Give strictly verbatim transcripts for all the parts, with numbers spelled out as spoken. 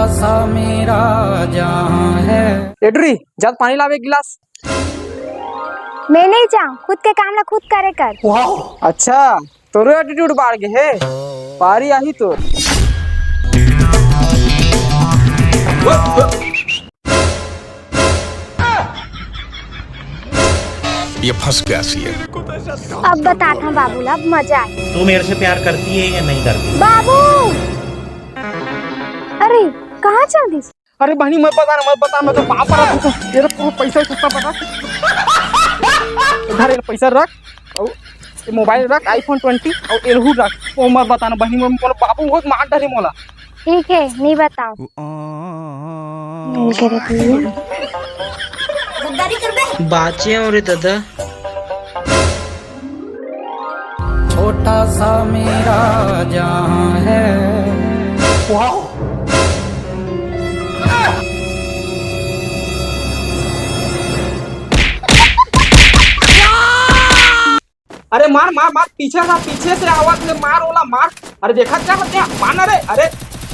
ए डुरी, जा त पानी लावे एक गिलास। मैं नहीं जाऊँ, खुद के काम ला खुद करे कर। अच्छा, तोरो एटीट्यूड बाढ़ गे हे, पारी आही तोर। ये फंस गया सी है। अब बताता हूँ बाबू ला, अब मजा आए। तू मेरे से प्यार करती है या नहीं करती? बाबू, अरे कहाँ चल दिस? अरे बहिनी, मत बता ना, मत बता, मैं तो पाप रहा हूँ। तेरा पूरा पैसा इकट्ठा बता। इधर ये पैसा रख, और ये मोबाइल रख, iPhone twenty, और एलहू रख। वो मत बताना बहिनी, मोर, मोर बाबू बहुत मार डरे मोला। ठीक है, नहीं बताऊँ। बाचे हो रे दादा। छोटा सा मेरा जहां है। अरे मार, मार, मार, पीछे से, पीछे से आवाज ले, मार ओला, मार। अरे देखत का हस तेहा, मार ना रे। अरे,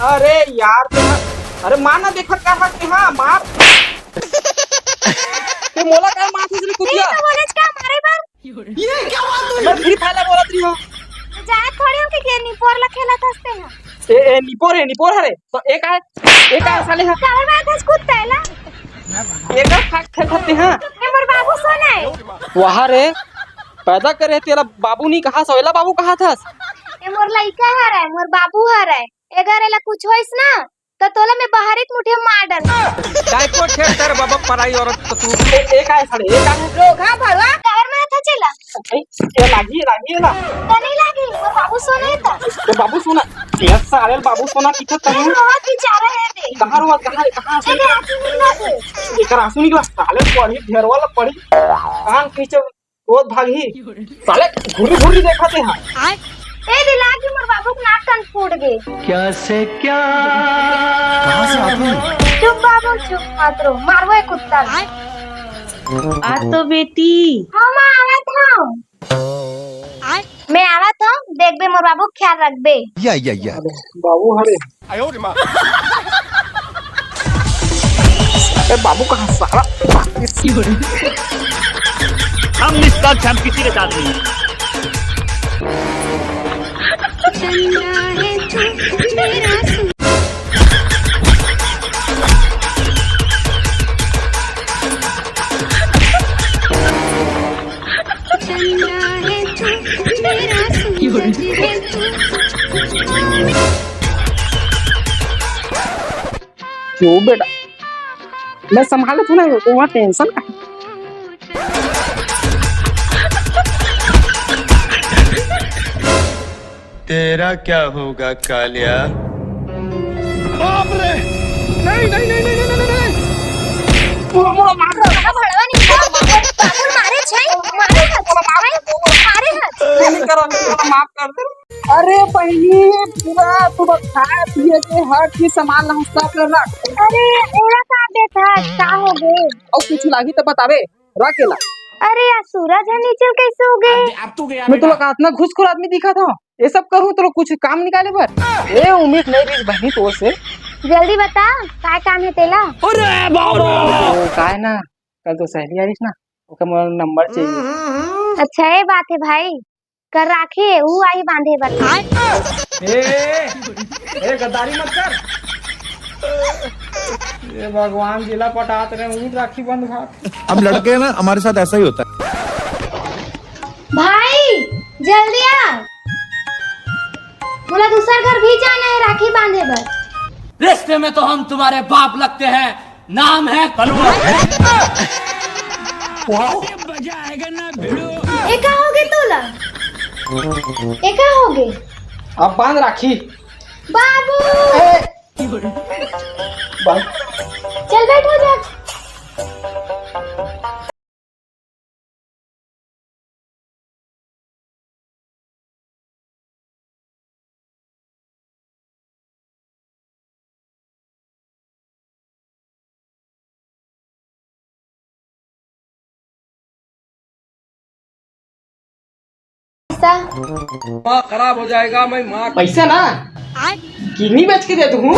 अरे यार, तेहा, अरे मार ना, देखत का हस तेहा, मार। ते मोला काय मारथस रे कुतिया? नहीं तो बोलेच का मारे बर? ये क्या बात हुई? मैं फ्री फायर ला बोलत रही हूँ। जाए थोड़ी हो के निपोर ला खेलत हस तेहा। ए, ए, निपोर है, निपोर हरे। तो एक आए, एक आए साले हा। काबर मारथस कुत्ता एला? एक आए खा, खा, खाते हैं। ए मोर बाबू सोना है। वाह रे, पैदा करे तेला बाबू नहीं कहा, सोयला बाबू कहा थस। ए मोर लइका हरे, मोर बाबू हरे। अगर एला कुछ होइस ना, त तोला मैं बाहर एक मुठे मार डाल। टाइपो छेड़ कर बाबा, पराई औरत तो तू। ए, एक आए साले, एक आए। रोगहा भड़वा, काबर मारथस एला? ए, ए, लागी, लागी ना। त नहीं लागी, मोर बाबू सोना है त। तो बाबू सोना, ए, साले बाबू सोना किथे तू? ए, बहुत बेचारा है बे। कहाँ रोवा, कहाँ, कहाँ ए, आंसू निकला? एकर आंसू निकला, साले पढ़ी, ढेरवा ला पढ़ी। कान खींचे, रोज भागही। साले घुरी घुरी देखा ते हाँ। ए, दिला के मोर बाबू के नाक कान फूट गे। क्या से क्या? कहाँ से आते हैं? चुप बाबू, चुप मत रो, मारबो ए कुत्ता ला। आ तो बेटी। हाँ माँ, आवत हूँ। मैं आवत हूँ, देखबे मोर बाबू के ख्याल रखबे। या, या, या। बाबू हरे। ए बाबू कहाँ सारा? हम निष्पक्ष, हम किसी के साथ नहीं है। क्यों बेटा, मैं संभालत हूँ ना, वो टेंशन का। तेरा क्या होगा कालिया? बाप रे! नहीं, नहीं, नहीं। पूरा, पूरा मार दो। भड़वा नहीं था, बाबू मारे छै, मारे हस, मारे हस। नहीं, नहीं करो, नहीं करो, माफ कर दे। अरे बहिनी, पूरा तू खाए पिए के हर चीज सामान ला हिसाब कर रख। अरे, एला का देत हस, का हो गे? अउ कुछ लागी त बताबे। रख एला। अरे यार, सूरज ह नीचे कैसे हो गए? मैं तोला का इतना घुसखोर आदमी दिखा था? ये सब करूँ तो कुछ काम निकाले बर? ए उम्मीद नहीं रही बहनी तो से। जल्दी बता, काय काम है तेला? अरे बाबा। ओ, काय ना, कल तो सहेली आइस ना, ओकर मोला नंबर चाहिए। अच्छा, ये बात है भाई, कर राखी है, वो आई बांधे बर। ए, ए, गद्दारी मत कर। ये भगवान जिला पटात रहे, ऊट राखी बंध भाग। हम लड़के हैं ना, हमारे साथ ऐसा ही होता है। भाई, जल्दी आ, मोला दूसर घर भी जाना है राखी बांधे बर। रिश्ते में तो हम तुम्हारे बाप लगते हैं, नाम है कलुआ। ए का हो गे तोला? ए का हो गे? अब बांध राखी। बाबू। ए। बांध। चल बैठ हो जा। पैसा। दिमाग खराब हो जाएगा, मैं माँ। पैसा ना, किडनी बेच के दे दूँ।